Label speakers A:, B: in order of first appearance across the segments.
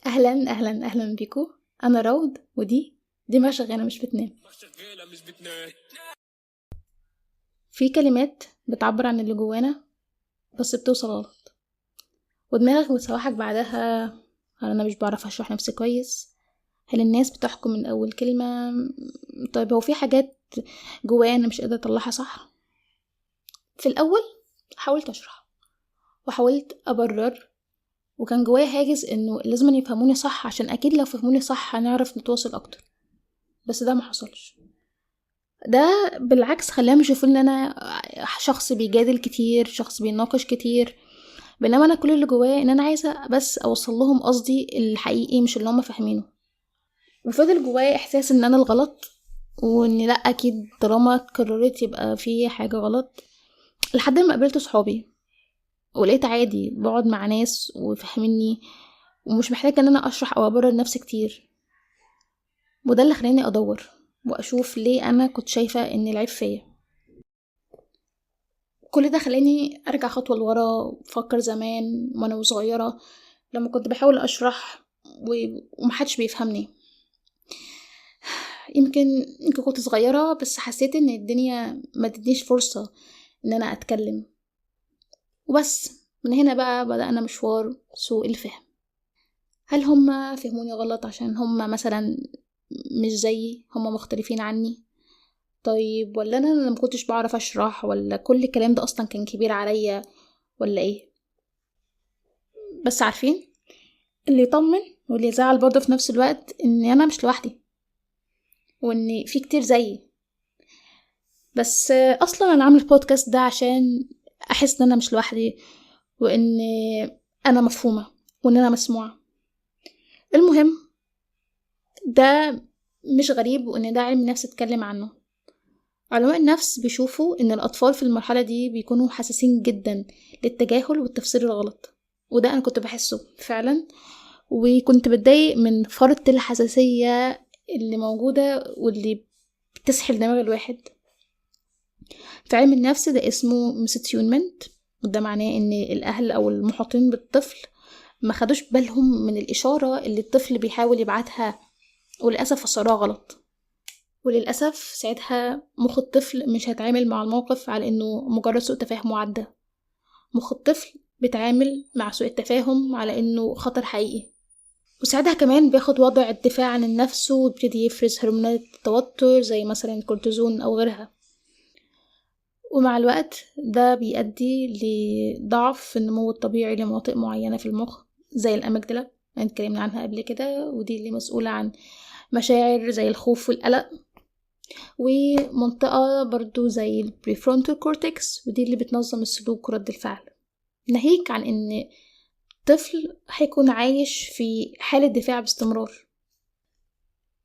A: اهلا اهلا اهلا بيكو، انا روض ودي دماغ شغالة مش بتنام. في كلمات بتعبر عن اللي جوانا بس بتوصل غلط، ودماغك بتسوحك بعدها. هل انا مش بعرف اشرح نفسي كويس؟ هل الناس بتحكم من اول كلمة؟ طيب هو في حاجات جوايا انا مش قادرة اطلعها صح؟ في الاول حاولت اشرح وحاولت ابرر، وكان جوايا هاجس انه لازم يفهموني صح، عشان اكيد لو فهموني صح هنعرف نتواصل اكتر. بس ده ما حصلش، ده بالعكس خلاهم يشوفوا ان انا شخص بيجادل كتير، شخص بيناقش كتير، بينما انا كل اللي جوايا ان انا عايزه بس اوصل لهم قصدي الحقيقي مش اللي هم فاهمينه. وفضل جوايا احساس ان انا الغلط، وان لا اكيد طالما اتكررت يبقى في حاجة غلط، لحد ما قابلت صحابي ولقيت عادي بقعد مع ناس وفهمني ومش محتاجه ان انا اشرح او ابرر نفسي كتير. وده اللي خلاني ادور واشوف ليه انا كنت شايفه ان العيب فيا. كل ده خلاني ارجع خطوة لورا وافكر زمان وانا صغيرة لما كنت بحاول اشرح ومحدش بيفهمني. يمكن كنت صغيرة بس حسيت ان الدنيا ما تدينيش فرصة ان انا اتكلم. وبس من هنا بقى بدأنا مشوار سوء الفهم. هل هم فهموني غلط عشان هم مثلا مش زيي، هم مختلفين عني؟ طيب ولا انا ما كنتش بعرف اشرح، ولا كل الكلام ده اصلا كان كبير عليا، ولا ايه؟ بس عارفين اللي يطمن واللي يزعل برضه في نفس الوقت ان انا مش لوحدي، وان في كتير زيي. بس اصلا انا عامل البودكاست ده عشان احس ان انا مش لوحدي، وان انا مفهومه، وان انا مسموعة. المهم ده مش غريب، وان ده علم النفس اتكلم عنه. علماء النفس بيشوفوا ان الاطفال في المرحلة دي بيكونوا حساسين جدا للتجاهل والتفسير الغلط، وده انا كنت بحسه فعلا، وكنت بتضايق من فرط الحساسية اللي موجودة واللي بتسحل دماغ الواحد. في علم النفس ده اسمه misattunement، وده معناه ان الاهل او المحاطين بالطفل ما خدوش بالهم من الاشارة اللي الطفل بيحاول يبعتها، وللاسف فسروها غلط. وللاسف ساعتها مخ الطفل مش هيتعامل مع الموقف على انه مجرد سوء تفاهم وعدى. مخ الطفل بيتعامل مع سوء التفاهم على انه خطر حقيقي، وساعتها كمان بياخد وضع الدفاع عن النفس ويبتدي يفرز هرمونات التوتر زي مثلا الكورتيزون او غيرها. ومع الوقت ده بيؤدي لضعف في النمو الطبيعي لمناطق معينة في المخ زي ال amygdala اللي اتكلمنا عنها قبل كده، ودي اللي مسؤولة عن مشاعر زي الخوف والقلق، ومنطقة برضو زي ال prefrontal cortex، ودي اللي بتنظم السلوك ورد الفعل. ناهيك عن ان الطفل هيكون عايش في حالة دفاع باستمرار.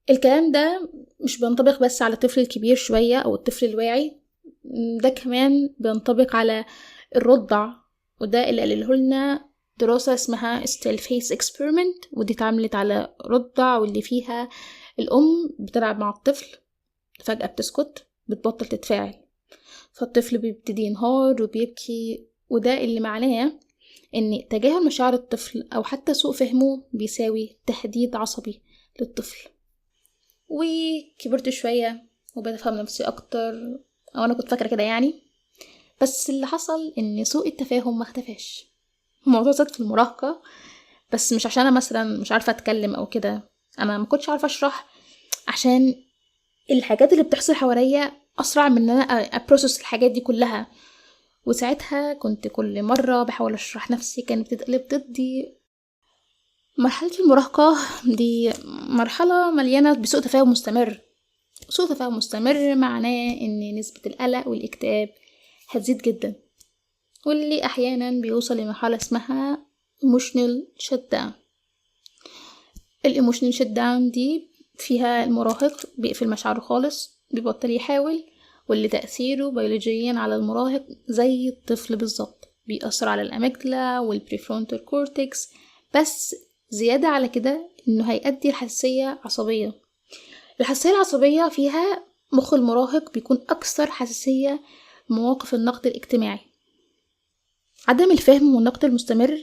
A: الكلام ده مش بينطبق بس على الطفل الكبير شوية او الطفل الواعي، ده كمان بينطبق على الرضع، وده اللي قاله لنا دراسة اسمها Still Face Experiment، ودي اتعملت على رضع واللي فيها الأم بتلعب مع الطفل، فجأة بتسكت، بتبطل تتفاعل، فالطفل بيبتدي ينهار وبيبكي. وده اللي معناه ان تجاهل مشاعر الطفل او حتى سوء فهمه بيساوي تهديد عصبي للطفل. وكبرت شوية وبدأت افهم نفسي اكتر، او انا كنت فاكرة كده يعني، بس اللي حصل ان سوء التفاهم ما اختفاش. الموضوع زاد في المراهقة، بس مش عشان انا مثلا مش عارفة اتكلم او كده، انا ما كنتش عارفة اشرح عشان الحاجات اللي بتحصل حواليا اسرع من ان انا ا process الحاجات دي كلها. وساعتها كنت كل مرة بحاول اشرح نفسي كانت بتتقلب ضدي. مرحلة المراهقة دي مرحلة مليانة بسوء تفاهم مستمر. سوء تفاهم مستمر معناه ان نسبة القلق والاكتئاب هتزيد جدا، واللي احيانا بيوصل لمرحلة اسمها emotional shutdown. ال emotional shutdown دي فيها المراهق بيقفل مشاعره خالص، بيبطل يحاول، واللي تأثيره بيولوجيا على المراهق زي الطفل بالظبط، بيأثر على ال amygdala وال prefrontal cortex. بس زيادة على كده انه هيؤدي لحساسية عصبية. الحساسية العصبية فيها مخ المراهق بيكون أكثر حساسية مواقف النقد الاجتماعي. عدم الفهم والنقد المستمر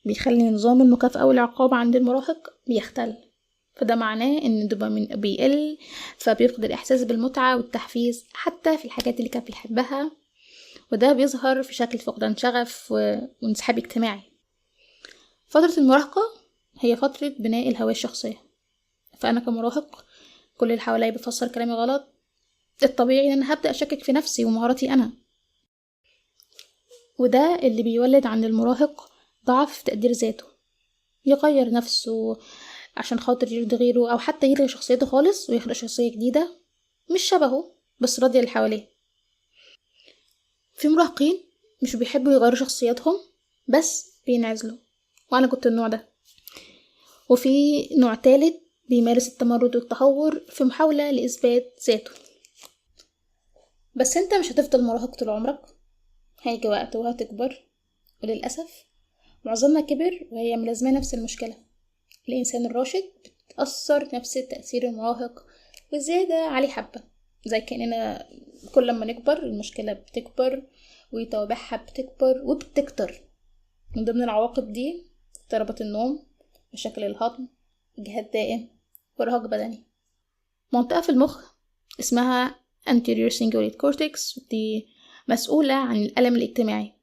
A: بيخلي نظام المكافأة والعقاب عند المراهق بيختل، فده معناه ان الدوبامين بيقل، فبيفقد الاحساس بالمتعة والتحفيز حتى في الحاجات اللي كان بيحبها، وده بيظهر في شكل فقدان شغف وانسحاب اجتماعي. فترة المراهقة هي فترة بناء الهوية الشخصية، فأنا كمراهق كل اللي حواليا بيفسر كلامي غلط، الطبيعي ان انا هبدأ اشكك في نفسي ومهاراتي انا، وده اللي بيولد عند المراهق ضعف في تقدير ذاته، يغير نفسه عشان خاطر يرضي غيره، او حتى يلغي شخصيته خالص ويخلق شخصية جديدة مش شبهه بس راضية اللي حواليه. في مراهقين مش بيحبوا يغيروا شخصيتهم بس بينعزلوا، وانا كنت النوع ده. وفي نوع تالت بيمارس التمرد والتهور في محاولة لإثبات ذاته. بس انت مش هتفضل مراهق طول عمرك، هيجي وقت وهتكبر، وللأسف معظمنا كبر وهي ملازمة نفس المشكلة. الإنسان الراشد بتأثر نفس تأثير المراهق وزيادة عليه حبة، زي كأننا كل ما نكبر المشكلة بتكبر وتوابعها بتكبر وبتكتر. من ضمن العواقب دي اضطرابات النوم، مشاكل الهضم، إجهاد دائم، وإرهاق بدني. منطقة في المخ اسمها anterior cingulate cortex دي مسؤولة عن الألم الاجتماعي،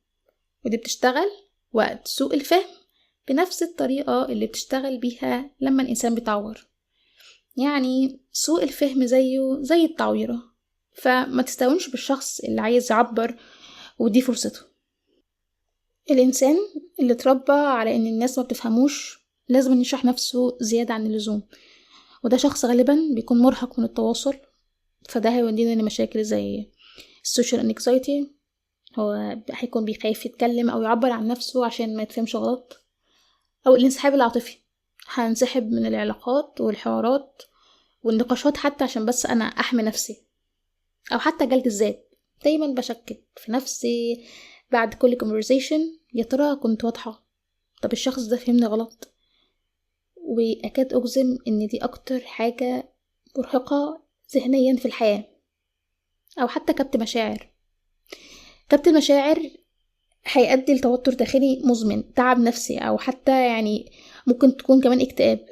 A: ودي بتشتغل وقت سوء الفهم بنفس الطريقة اللي بتشتغل بيها لما الإنسان بيتعور. يعني سوء الفهم زيه زي التعويرة، فما تستهونش بالشخص اللي عايز يعبر ودي فرصته. الإنسان اللي اتربى على إن الناس ما بتفهموش لازم يشرح نفسه زيادة عن اللزوم، وده شخص غالبا بيكون مرهق من التواصل، فده هيودينا لمشاكل زي ال social anxiety، هو هيكون بيخاف يتكلم أو يعبر عن نفسه عشان ما يتفهمش غلط، أو الانسحاب العاطفي، هنسحب من العلاقات والحوارات والنقاشات حتى عشان بس أنا أحمي نفسي، أو حتى جلد الذات، دايما بشكك في نفسي بعد كل conversation، يا ترى كنت واضحة؟ طب الشخص ده فهمني غلط؟ وأكاد أجزم إن دي أكتر حاجة مرهقة ذهنيا في الحياة. أو حتى كبت مشاعر، كبت المشاعر هيؤدي لتوتر داخلي مزمن، تعب نفسي، أو حتى يعني ممكن تكون كمان اكتئاب.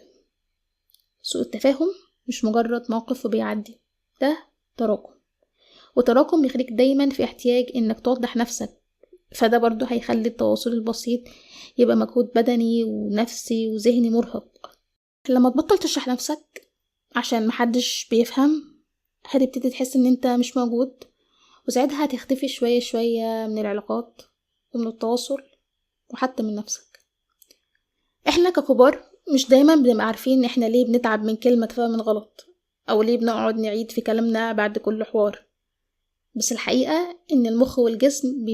A: سوء التفاهم مش مجرد موقف وبيعدي، ده تراكم، وتراكم بيخليك دايما في احتياج انك توضح نفسك، فده برضو هيخلي التواصل البسيط يبقى مجهود بدني ونفسي وذهني مرهق. لما تبطل تشرح نفسك عشان محدش بيفهم، هتبتدي تحس ان انت مش موجود، وساعتها هتختفي شوية شوية من العلاقات ومن التواصل وحتى من نفسك. احنا ككبار مش دايما بنبقى عارفين احنا ليه بنتعب من كلمة اتفهمت غلط، او ليه بنقعد نعيد في كلامنا بعد كل حوار، بس الحقيقة ان المخ والجسم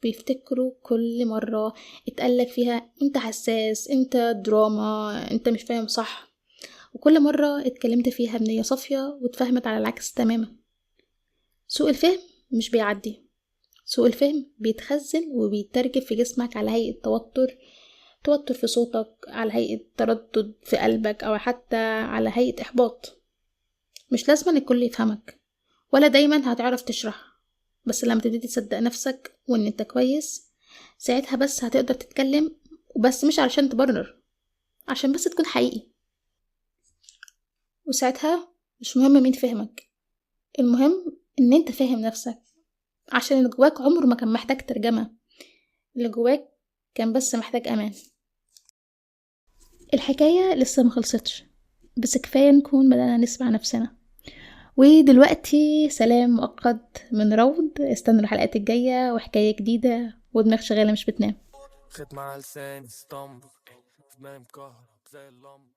A: بيفتكروا كل مرة اتقالك فيها انت حساس، انت دراما، انت مش فاهم صح، وكل مرة اتكلمت فيها بنية صافية واتفهمت على العكس تماما. سوء الفهم مش بيعدي، سوء الفهم بيتخزن وبيترجم في جسمك على هيئة توتر، توتر في صوتك، على هيئة تردد في قلبك، أو حتى على هيئة إحباط. مش لازم ان الكل يفهمك ولا دايما هتعرف تشرح، بس لما تبتدي تصدق نفسك وان انت كويس، ساعتها بس هتقدر تتكلم، وبس مش علشان تبرر، عشان بس تكون حقيقي. وساعتها مش مهم مين فهمك، المهم ان انت فاهم نفسك، عشان اللي جواك عمره ما كان محتاج ترجمة، اللي جواك كان بس محتاج امان. الحكاية لسه ما خلصتش، بس كفاية نكون بدأنا نسمع نفسنا. ودلوقتي سلام مؤقت من روض، استنوا الحلقات الجاية وحكاية جديدة ودماغ شغالة مش بتنام.
B: ختم على لساني اسطمبة، في دماغي مكهرب زي اللمبة.